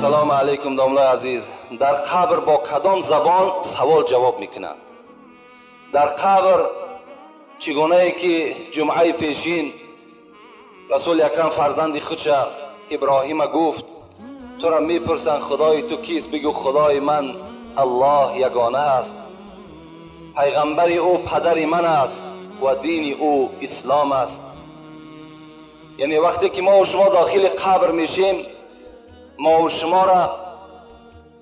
Ассалому алайкум, домлаи азиз. Дар қабр бо кадом забон савол ҷавоб мекунанд? Дар қабр чӣ гунае ки ҷумъаи пешин Расули Акрам фарзанди худша Иброҳима гуфт: тура мепурсанд, худои ту кист? Бигӯ, худои ман Аллоҳ ягона аст, пайғамбари ӯ падари ман аст ва дини ӯ ислом аст. Яъне вақте ки мо шумо дохили қабр мешем, мо шуморо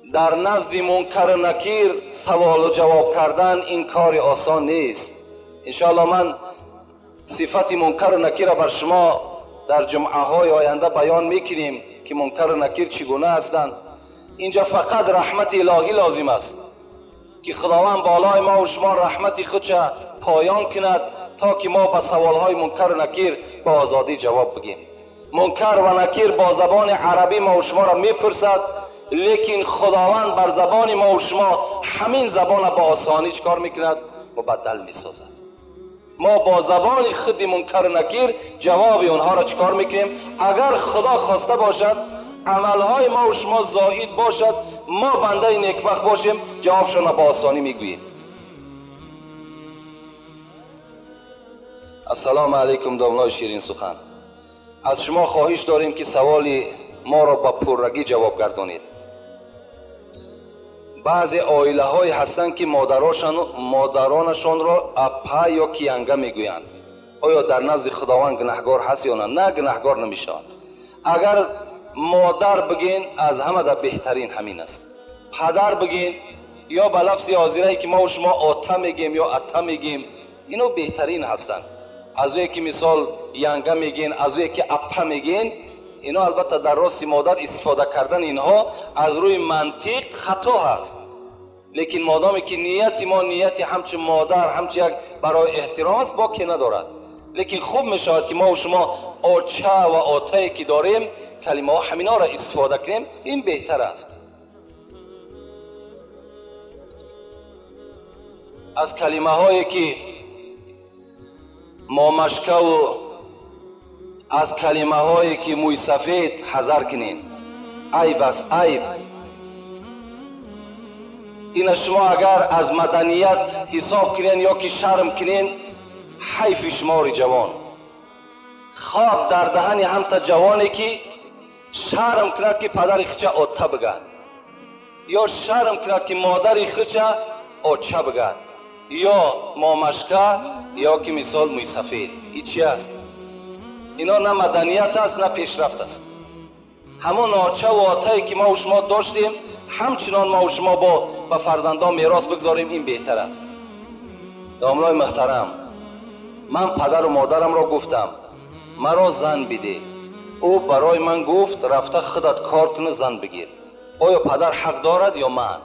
дар назди Мункару Накир саволу ҷавоб кардан ин кори осон нест. Иншоалло ман сифати Мункару Накирро бар шумо дар ҷумъаҳои оянда баён мекунем, ки Мункару Накир чӣ гуна ҳастанд. Инҷа фақат раҳмати илоҳӣ лозим аст, ки Худованд болои мо ва шумо раҳмати худша поён кунад, то ки мо ба саволҳои Мункару Накир ба озодӣ ҷавоб бигем. Мункар ва Накир бо забони арабӣ мо ва шуморо мепурсад, лекин Худованд бар забони мо ва шумо ҳамин забонро ба осонӣ чӣ кор мекунад? Мубаддал месозад. Мо бо забони худи Мункару Накир ҷавоби онҳоро чӣ кор мекунем? Агар Худо хоста бошад, амалҳои мо ва шумо зоид бошад, мо бандаи некбахт бошем, ҷавобшонро ба осонӣ мегӯем. Ассалому алайкум, домлои ширинсухан. Аз шумо хоҳиш дорем, ки саволи моро ба пуррагӣ ҷавоб гардонед. Баъзе оилаҳое ҳастанд, ки модаронашонро апа ё киянга мегӯянд. Оё дар назди Худованд гунаҳгор ҳаст ё на? На, гунаҳгор намешаванд. Агар модар бигӯен, аз ҳамада беҳтарин ҳамин аст. Падар бигӯен ё ба лафзи ҳозирае ки мо шумо ота мегӯем ё ата мегӯем, ино беҳтарин ҳастанд. Аз ӯе ки мисол янга мегӯен, аз ӯе ки апа мегӯен, ино албатта дар рости модар истифода кардан инҳо аз рӯи мантиқ хато ҳаст. Лекин модоме ки нияти мо нияти ҳамчун модар, ҳамчун як барои эҳтиром аст, боке надорад. Лекин хуб мешавад, ки мо шумо оча ва отае ки дорем, калимаҳо ҳаминҳоро истифода кунем, ин беҳтар аст. Аз калимаҳое ки момашкаву аз калимаҳое ки мӯйсафед ҳазар кунед. Айб аст, айб. Ина шумо агар аз маданият ҳисоб кунед ё ки шарм кунед, ҳайфи шумори ҷавон. Хок дар даҳани ҳамта ҷавоне ки шарм кунад, ки падари хича ота бигад, ё шарм кунад, ки модари хича оча бигад, ё момашка, ё ки мисол мӯйсафед. Ин чи аст? Ино на маданият аст, на пешрафт аст. Ҳамон очаву отае ки мо шумо доштем, ҳамчунон мо шумо бо ба фарзандон мерос бигзорем, ин беҳтар аст. Домлои муҳтарам, ман падару модарамро гуфтам, маро зан бидеҳ. Ӯ барои ман гуфт, рафта худат кор куну зан бигир. Оё падар ҳақ дорад ё ман?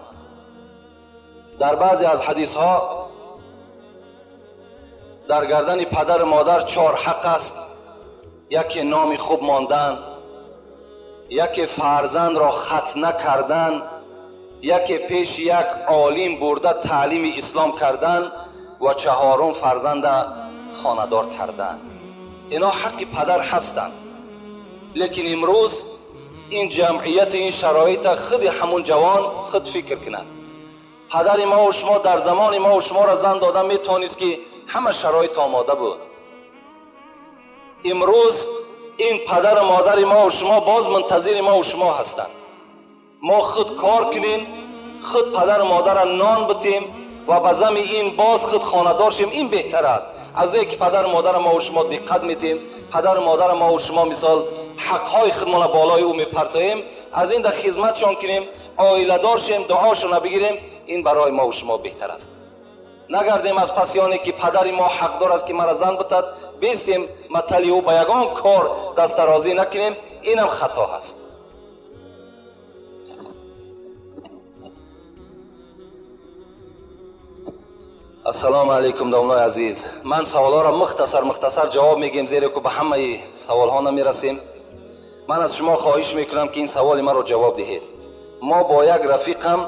Дар баъзе аз ҳадисҳо дар гардани падару модар чор ҳақ аст. Яке номи хуб мондан, яке фарзандро хатна кардан, яке пеши як олим бурда таълими ислом кардан ва чаҳорум фарзанда хонадор кардан. Ино ҳаққи падар ҳастанд. Лекин имрӯз ин ҷамъияти, ин шароита худи ҳамун ҷавон худ фикр кунад. Падари мо ва шумо дар замони мо ва шуморо зан дода метавонист, ки ҳама шароит омода буд. Имрӯз ин падару модари мо ва шумо боз мунтазири мо ва шумо ҳастанд. Мо худ кор кунем, худ падару модарро нон битем ва ба зами ин боз худ хонадор шем, ин беҳтар аст. Аз ӯе ки падару модарро мо ва шумо диққат метем, падару модарро мо ва шумо мисол ҳақҳои худмонро болои ӯ мепартоем, аз ин дар хизматшон кунем, оиладор шем, дуошонро бигирем, ин барои мо ва шумо беҳтар аст. Нагардем аз паси оне ки падари мо ҳақдор аст, ки мара зан битад, бистем матали ӯ ба ягон кор дастарозӣ накунем, инам хато ҳаст. Ассалому алайкум, домлои азиз. Ман саволҳоро мухтасар мухтасар ҷавоб мегӯем, зеро ки ба ҳамаи саволҳо намерасем. Ман аз шумо хоҳиш мекунам, ки ин саволи маро ҷавоб диҳед. Мо бо як рафиқам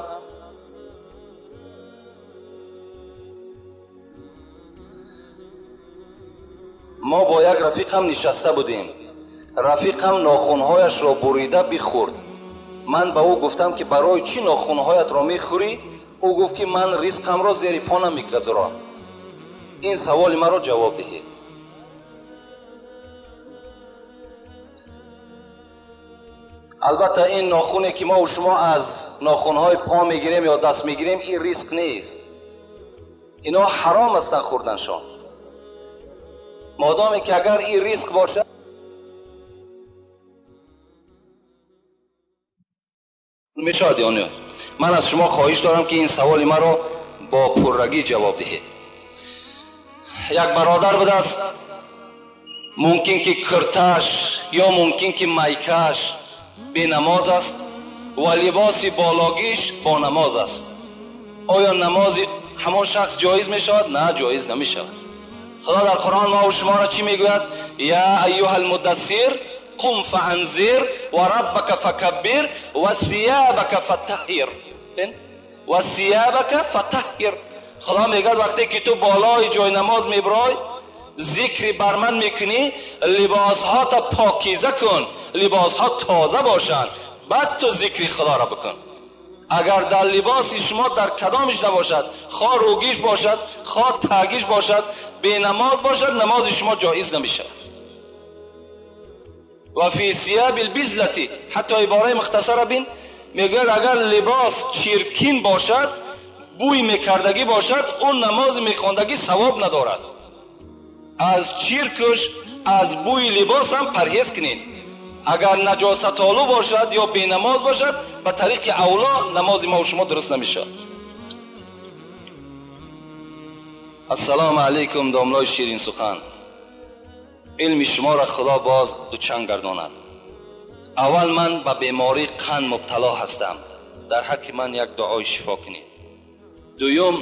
нишаста будем. Рафиқам нохунҳояшро бурида бихӯрд. Ман ба ӯ гуфтам ки барои чӣ нохунҳоятро мехӯрӣ? Ӯ гуфт ки ман ризқамро зери по намегузорам. Ин саволи маро ҷавоб диҳед. Албатта ин нохуне ки мо ва шумо аз нохунҳои по мегирем ё даст мегирем, ин ризқ нест. Инҳо ҳаром ҳастанд хӯрданшон. Модоме ки агар ин ризқ бошад, мешавад ё не? Ман аз шумо хоҳиш дорам ки ин саволи маро бо пуррагӣ ҷавоб диҳед. Як бародар будааст, мумкин ки курташ ё мумкин ки майкаш бенамоз аст ва либоси бологиш бо намоз аст. Оё намози ҳамон шахс ҷоиз мешавад? На, ҷоиз намешавад. Худо дар Қуръон мо ва шуморо чӣ мегӯяд? Я айюҳа алмуддассир қум фаанзир ва раббака факаббир ва сиябака фатаҳҳир. Ва сиябака фатаҳҳир. Худо мегӯяд вақте ки ту болои ҷои намоз мебарой, зикри бар ман мекунӣ, либосҳота покиза кун, либосҳо тоза бошанд, баъд ту зикри худоро бикун. Агар дар либоси шумо дар кадомиш набошад, хоҳ рӯгиш бошад, хоҳ тагиш бошад, бенамоз бошад, намози шумо ҷоиз намешавад. Ва фи сияби лбизлати, ҳатто ибораи мухтасара бин, мегӯяд агар либос чиркин бошад, бӯй мекардагӣ бошад, он намози мехондагӣ савоб надорад. Аз чиркуш, аз бӯи либос ҳам парҳез кунед. Агар наҷосатолу бошад ё бенамоз бошад, ба тариқи авло намози мо ва шумо дуруст намешавад. Ассалому алайкум, домлои ширинсухан. Илми шуморо Худо боз дучанд гардонад. Аввал ман ба бемории қанд мубтало ҳастам. Дар ҳаққи ман як дуои шифо кунед. Дуюм,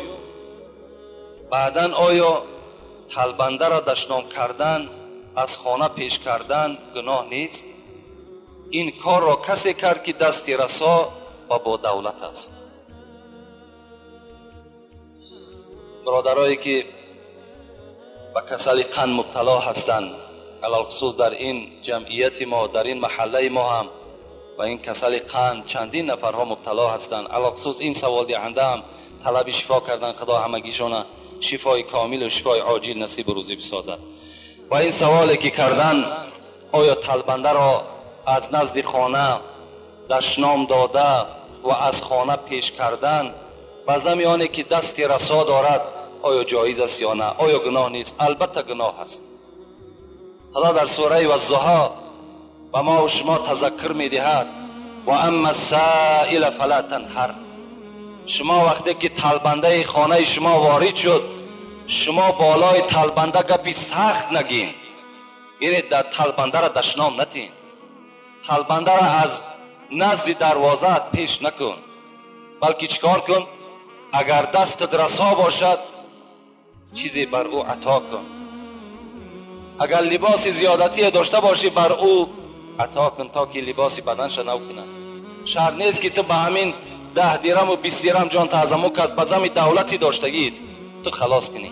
баъдан оё талбандаро дашном кардан, аз хона пеш кардан гуноҳ нест? Ин корро касе кард ки дасти расо ва бо давлат аст. Бародарое ки ба касали қанд мубтало ҳастанд, алалхусус дар ин ҷамъияти мо, дар ин маҳаллаи мо ҳам ба ин касали қанд чандин нафарҳо мубтало ҳастанд. Алалхусус ин саволдиҳанда ҳам талаби шифо кардан, Худо ҳамагишона шифои комил ва шифои оҷил насибу рӯзӣ бисозад. Ва ин саволе ки кардан, оё талбандаро аз назди хона дашном дода ва аз хона пеш кардан ба зами оне ки дасти расо дорад, оё ҷоиз аст ё на? Оё гуноҳ нест? Албатта гуноҳ аст. Худо дар сураи Ваззуҳо ба мо ва шумо тазаккур медиҳад: ва амма ссаила фала танҳар. Шумо вақте ки талбандаи хонаи шумо ворид шуд, шумо болои талбанда гапи сахт нагин, яъне дар талбандаро дашном натин, талбандаро аз назди дарвозаат пеш накун, балки чикор кун? Агар дастат расо бошад, чизе бар ӯ ато кун. Агар либоси зиёдатие дошта бошӣ, бар ӯ ато кун, то ки либоси баданша нав кунад. Шарт нест ки ту ба ҳамин 10 дирам ва 20 дирам ҷон таъзаму кас ба зами давлати доштагиит ту халос кунӣ.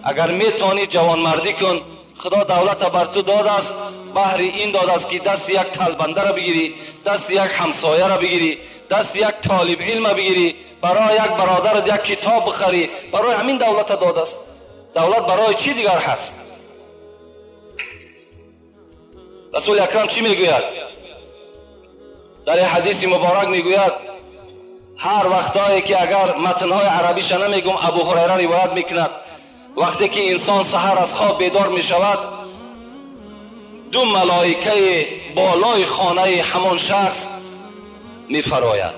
Агар метавонӣ ҷавонмардӣ кун. Худо давлата бар ту додааст, баҳри ин додааст ки дасти як талбандаро бигирӣ, дасти як ҳамсояро бигирӣ, дасти як толиби илма бигирӣ, барои як бародарат як китоб бихарӣ. Барои ҳамин давлата додааст. Давлат барои чӣ дигар ҳаст? Расули акрам чӣ мегӯяд? Дар ин ҳадиси муборак мегӯяд: ҳар вақтое ки агар матнҳои арабиша намегум, Абу Ҳурайра ривоят мекунад, вақте ки инсон саҳар аз хоб бедор мешавад, ду малоикаи болои хонаи ҳамон шахс мефарояд.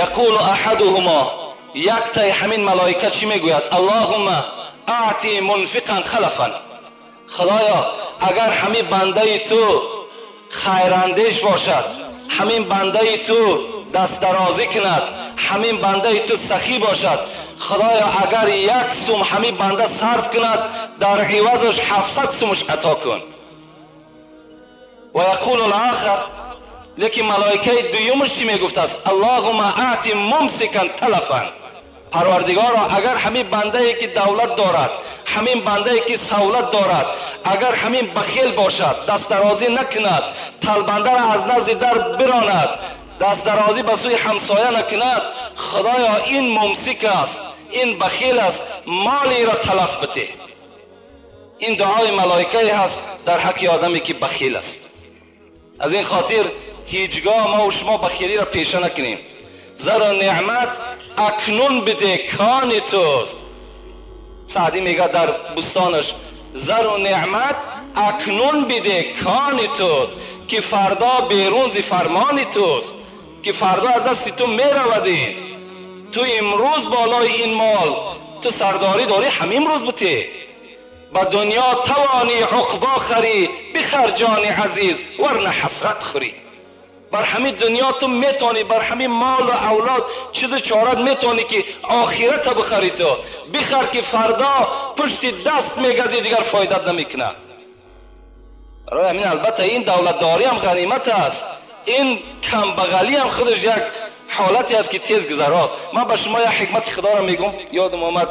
Яқулу аҳадуҳумо, яктаи ҳамин малоика чӣ мегӯяд? Аллоҳумма аъти мунфиқан халафан. Худоё, агар ҳамин бандаи ту хайрандеш бошад, ҳамин бандаи ту дастдарозӣ кунад, ҳамин бандаи ту сахӣ бошад, Худоё, агар як сум ҳамин банда сарф кунад, дар ивазаш 700 сумаш ато кун. Ва яқулу л-охар, лекин малоикаи дуюмаш чӣ мегуфтааст? Аллоҳумма аъти мумсикан талафан. Парвардигоро, агар ҳамин бандае ки давлат дорад, ҳамин бандае ки савлат дорад, агар ҳамин бахил бошад, дастдарозӣ накунад, талбандаро аз назди дар биронад, дастдарозӣ ба сӯи ҳамсоя накунад, худоё ин мумсик аст, ин бахил аст, молиро талаф бите. Ин дуои малоикае ҳаст дар ҳаққи одаме ки бахил аст. Аз ин хотир ҳеҷгоҳ мо ва шумо бахилиро пеша накунем. Зару неъмат акнун биде кони туст. Саъдӣ мегӯяд дар бӯстонаш: зару неъмат акнун биде кони туст, ки фардо берун зи фармони туст, ки фардо аз дасти ту меравад. Ин ту имрӯз болои ин мол ту сардорӣ дорӣ, ҳамин рӯз бите. Ба дунё тавонӣ уқбо харӣ, бихар ҷони азиз, варна ҳасрат хӯрӣ. Бар ҳамин дунё ту метавонӣ, бар ҳамин мол ва авлод чизи чорат метавонӣ ки охирата бихарӣ, ту бихар ки фардо пушти даст мегазӣ, дигар фоидат намекунад. Барои ҳамин албатта ин давлатдорӣ ҳам ғанимат аст, ин камбағалӣ ҳам худаш як ҳолате аст ки тез гузарост. Ман ба шумо як ҳикмати худоро мегӯм, ёдам омад.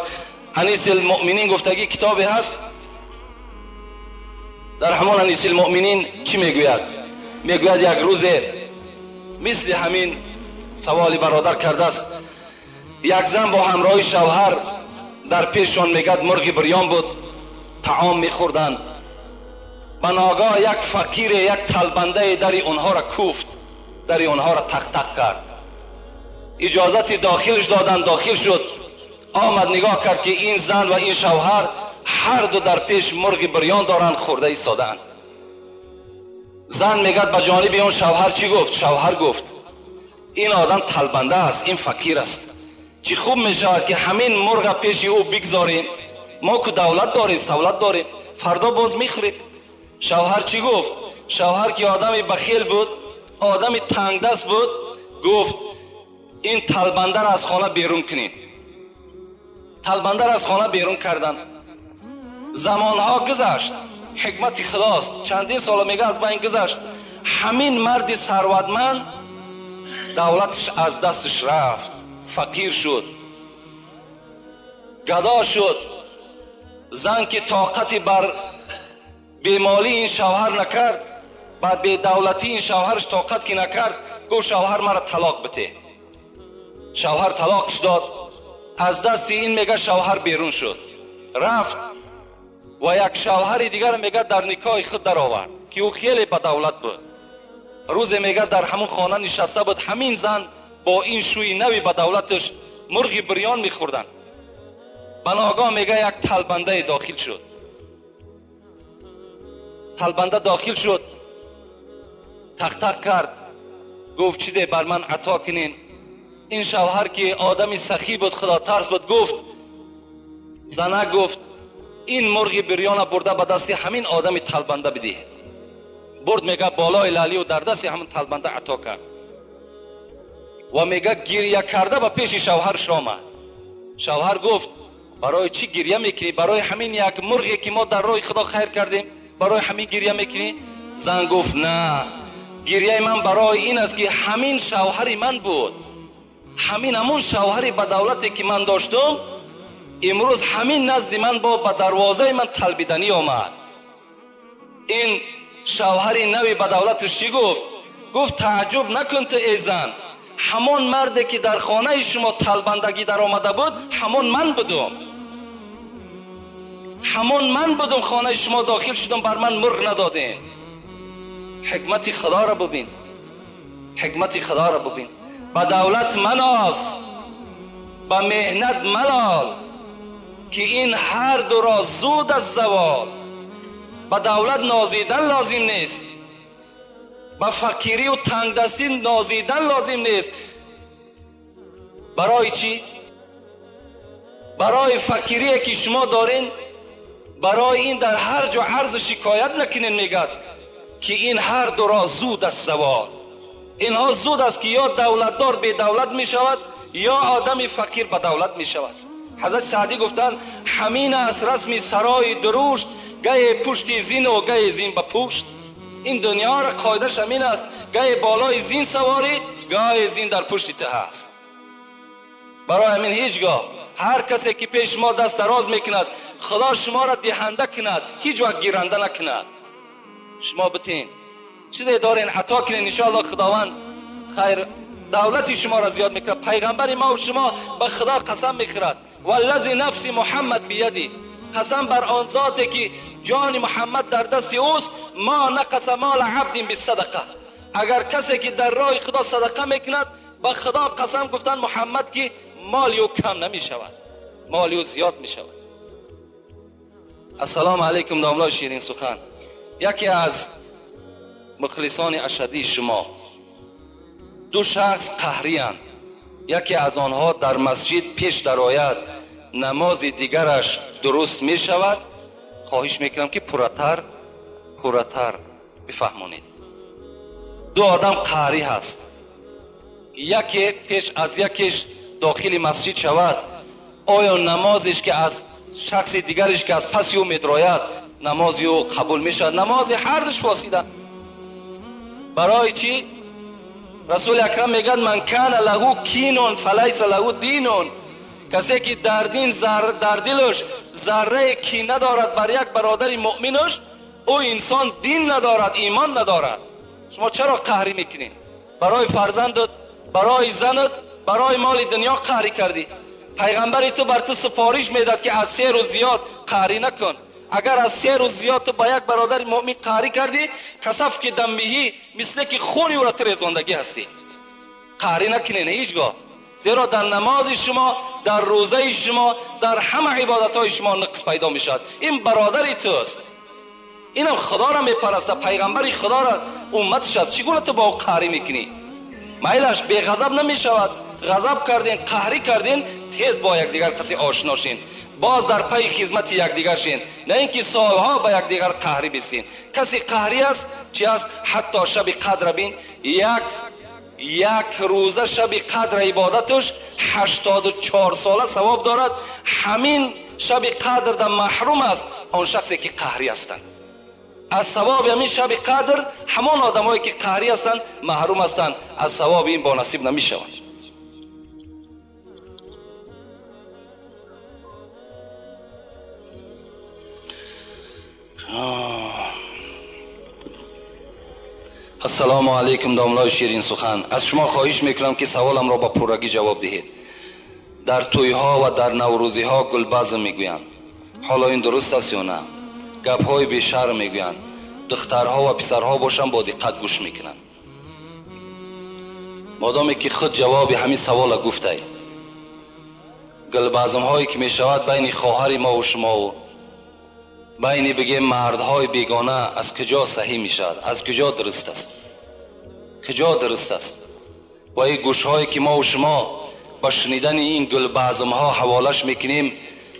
Анис алмуъминин гуфтагӣ китобе ҳаст. Дар ҳамон Анис алмуъминин чӣ мегӯяд? Мегӯяд як рӯзе мисли ҳамин саволи бародар кардааст, як зан бо ҳамроҳи шавҳар дар пешшон мегӯяд мурғи бирён буд, таом мехӯрданд. Ба ногоҳ як фақире, як талбандае дари онҳоро куфт, дари онҳоро тақ-тақ кард. Иҷозати дохилш доданд, дохил шуд. Омад нигоҳ кард ки ин зан ва ин шавҳар ҳар ду дар пеш мурғи бирён доранд, хӯрда истодаанд. Зан мегӯяд ба ҷониби он шавҳар чӣ гуфт? Шавҳар гуфт ин одам талбанда аст, ин фақир аст, чӣ хуб мешавад ки ҳамин мурға пеши ӯ бигзорем, мо ку давлат дорем, савлат дорем, фардо боз мехӯрем. Шавҳар чӣ гуфт? Шавҳар ки одами бахил буд, одами тангдаст буд, гуфт ин талбандаро аз хона берун кунед. Талбандаро аз хона берун карданд. Замонҳо гузашт, ҳикмати худост, чандин сола мега аз байн гузашт. Ҳамин марди сарватманд давлаташ аз дасташ рафт, фақир шуд, гадо шуд. Зан ки тоқати бар бемолии ин шавҳар накард, ба бедавлатии ин шавҳараш тоқат ки накард, гуфт шавҳар маро талоқ бите. Шавҳар талоқш дод. Аз дасти ин мега шавҳар берун шуд, рафт ва як шавҳари дигар мега дар никоҳи худ даровард ки ӯ хеле ба давлат буд. Рӯзе мега дар ҳамон хона нишаста буд, ҳамин зан бо ин шӯи нави ба давлаташ мурғи бирён мехӯрданд. Ба ногоҳ мега як талбандае дохил шуд. Талбанда дохил шуд, тақ-тақ кард, гуфт чизе бар ман ато кунин. Ин шавҳар ки одами сахӣ буд, худотарс буд, гуфт зана, гуфт ин мурғи бирёна бурда ба дасти ҳамин одами талбанда бидиҳ. Бурд мега болои лалию дар дасти ҳамин талбанда ато кард ва мега гиря карда ба пеши шавҳарш омад. Шавҳар гуфт барои чӣ гиря мекунӣ? Барои ҳамин як мурғе ки мо дар роҳи худо хайр кардем, барои ҳамин гиря мекунӣ? Зан гуфт на, гиряи ман барои ин аст ки ҳамин шавҳари ман буд, ҳамин ҳамон шавҳари ба давлате ки ман доштум, имрӯз ҳамин назди ман бо ба дарвозаи ман талбиданӣ омад. Ин шавҳари нави ба давлаташ чӣ гуфт? Гуфт тааҷҷуб накун ту эй зан, ҳамон марде ки дар хонаи шумо талбандагӣ даромада буд, ҳамон ман будум, ҳамон ман будум, хонаи шумо дохил шудум, бар ман мурғ надодем. Ҳикмати худоро бубин, ҳикмати худоро бубин. Ба давлат маноз, ба меҳнат малол, ки ин ҳар дуро зуд аз завол. Ба давлат нозидан лозим нест, ба фақирию тангдастӣ нозидан лозим нест. Барои чӣ? Барои фақирие ки шумо дорин, барои ин дар ҳар ҷо арзу шикоят накунед, мегӯяд ки ин ҳар дуро зуд аз завол. Инҳо зуд аст ки ё давлатдор бедавлат мешавад, ё одами фақир ба давлат мешавад. Ҳазрати Саъдӣ гуфтанд ҳамин аст расми сарои дурушт, гае пушти зину гае зин ба пушт. Ин дунёро қоидааш ҳамин аст, гае болои зин саворӣ, гае зин дар пушти ту ҳаст. Барои ҳамин ҳеҷ гоҳ ҳар касе ки пеш шумо даст дароз мекунад, Худо шуморо диҳанда кунад, ҳеҷ вақт гиранда накунад. Шумо битин, чизе дорен ато кунед, иншоаллоҳ Худованд хайр давлати шуморо зиёд мекунад. Пайғамбари мо шумо ба Худо қасам мехӯрад: валлази нафси Муҳаммад бияди, қасам бар он зоте ки ҷони Муҳаммад дар дасти ӯст, ма нақаса мола абдин бисадақа. Агар касе ки дар роҳи Худо садақа мекунад, ба Худо қасам гуфтанд Муҳаммад ки моли ӯ кам намешавад, моли ӯ зиёд мешавад. Ассалому алайкум, домлои ширин сухан, яке аз мухлисони ашадии шумо. Ду шахс қаҳриянд, яке аз онҳо дар масҷид пеш дарояд, намози дигараш дуруст мешавад. Хоҳиш мекунам ки пурратар бифаҳмонед. Ду одам қаҳрӣ ҳаст, яке пеш аз якеш дохили масҷид шавад, оё намозеш ки аз шахси дигареш ки аз паси ӯ медрояд, намози ӯ қабул мешавад? Намози ҳардуш фосида. Барои чӣ? Расули акрам мегӯяд: ман кана лаҳу кинун фалайса лаҳу динун. Касе ки дар дин дар дилаш заррае кина дорад бар як бародари муъминаш, ӯ инсон дин надорад, имон надорад. Шумо чаро қаҳрӣ мекунед? Барои фарзандат, барои занат, барои моли дунё қаҳрӣ кардӣ. Пайғамбари ту бар ту супориш медад ки аз 3 рӯз зиёд қаҳрӣ накун. Агар аз 3 рӯз зиёд ту ба як бародари муъмин қаҳрӣ кардӣ, касаф ки даммиҳӣ, мисле ки хуни ӯро ту резондагӣ ҳастӣ. Қаҳрӣ накунед ҳеҷ гоҳ, зеро дар намози шумо, дар рӯзаи шумо, дар ҳама ибодатҳои шумо нуқс пайдо мешавад. Ин бародари туст, инам Худоро мепарастад, пайғамбари Худоро умматаш аст. Чӣ гуна ту бо ӯ қаҳрӣ мекунӣ? Майлаш беғазаб намешавад. Ғазаб кардин, қаҳрӣ кардин, тез бо якдигар қатъи ошно шин, боз дар пайи хизмати якдигар шин, на ин ки солҳо ба якдигар қаҳрӣ бисин. Касе қаҳрӣ аст, чи аст? Ҳатто шаби қадра бин, як рӯза шаби қадра ибодаташ 84 сола савоб дорад. Ҳамин шаби қадр дар маҳрум аст он шахсе ки қаҳрӣ ҳастанд. Аз савоби ҳамин шаби қадр ҳамон одамое ки қаҳрӣ ҳастанд маҳрум ҳастанд, аз савоби ин бонасиб намешаванд. Ассалому алайкум, домлои ширин сухан, аз шумо хоҳиш мекунам ки саволамро ба пуррагӣ ҷавоб диҳед. Дар тӯйҳо ва дар наврӯзиҳо гулбазм мегӯянд. Ҳоло ин дуруст аст ё на? Гапҳои бешарм мегӯянд. Духтарҳо ва писарҳо бошанд бо диққат гӯш мекунанд. Модоме ки худ ҷавоби ҳамин савола гуфтай, гулбазмҳое ки мешавад байни хоҳари мову шумову байни бигем мардҳои бегона аз куҷо саҳӣ мешавад? Аз куҷо дуруст аст? Куҷо дуруст аст? Ва ин гӯшҳое ки мову шумо ба шунидани ин гулбазмҳо ҳаволаш мекунем,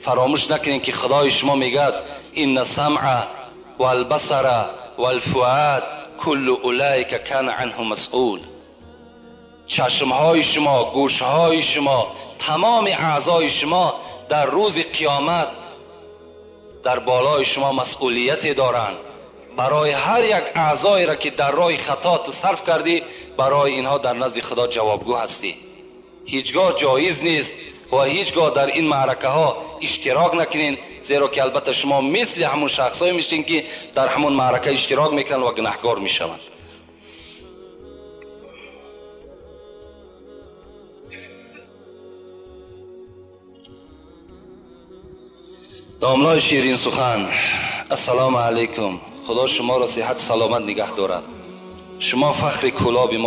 фаромӯш накунем ки Худои шумо мегӯяд: инна самъа валбасара валфуад куллу улайка кана анҳу масъул. Чашмҳои шумо, гӯшҳои шумо, тамоми аъзои шумо дар рӯзи қиёмат дар болои шумо масъулияте доранд. Барои ҳар як аъзоеро ки дар роҳи хато ту сарф кардӣ, барои инҳо дар назди Худо ҷавобгӯ ҳастӣ. Ҳеҷ гоҳ ҷоиз нест ва ҳеҷ гоҳ дар ин маъракаҳо иштирок накунед, зеро ки албатта шумо мисли ҳамон шахсҳое мешед ки дар ҳамон маърака иштирок мекунанд ва гунаҳкор мешаванд. Домлои ширин сухан, ассалому алайкум. Худо шуморо сиҳат саломат нигаҳ дорад. Шумо фахри кӯлоби мо.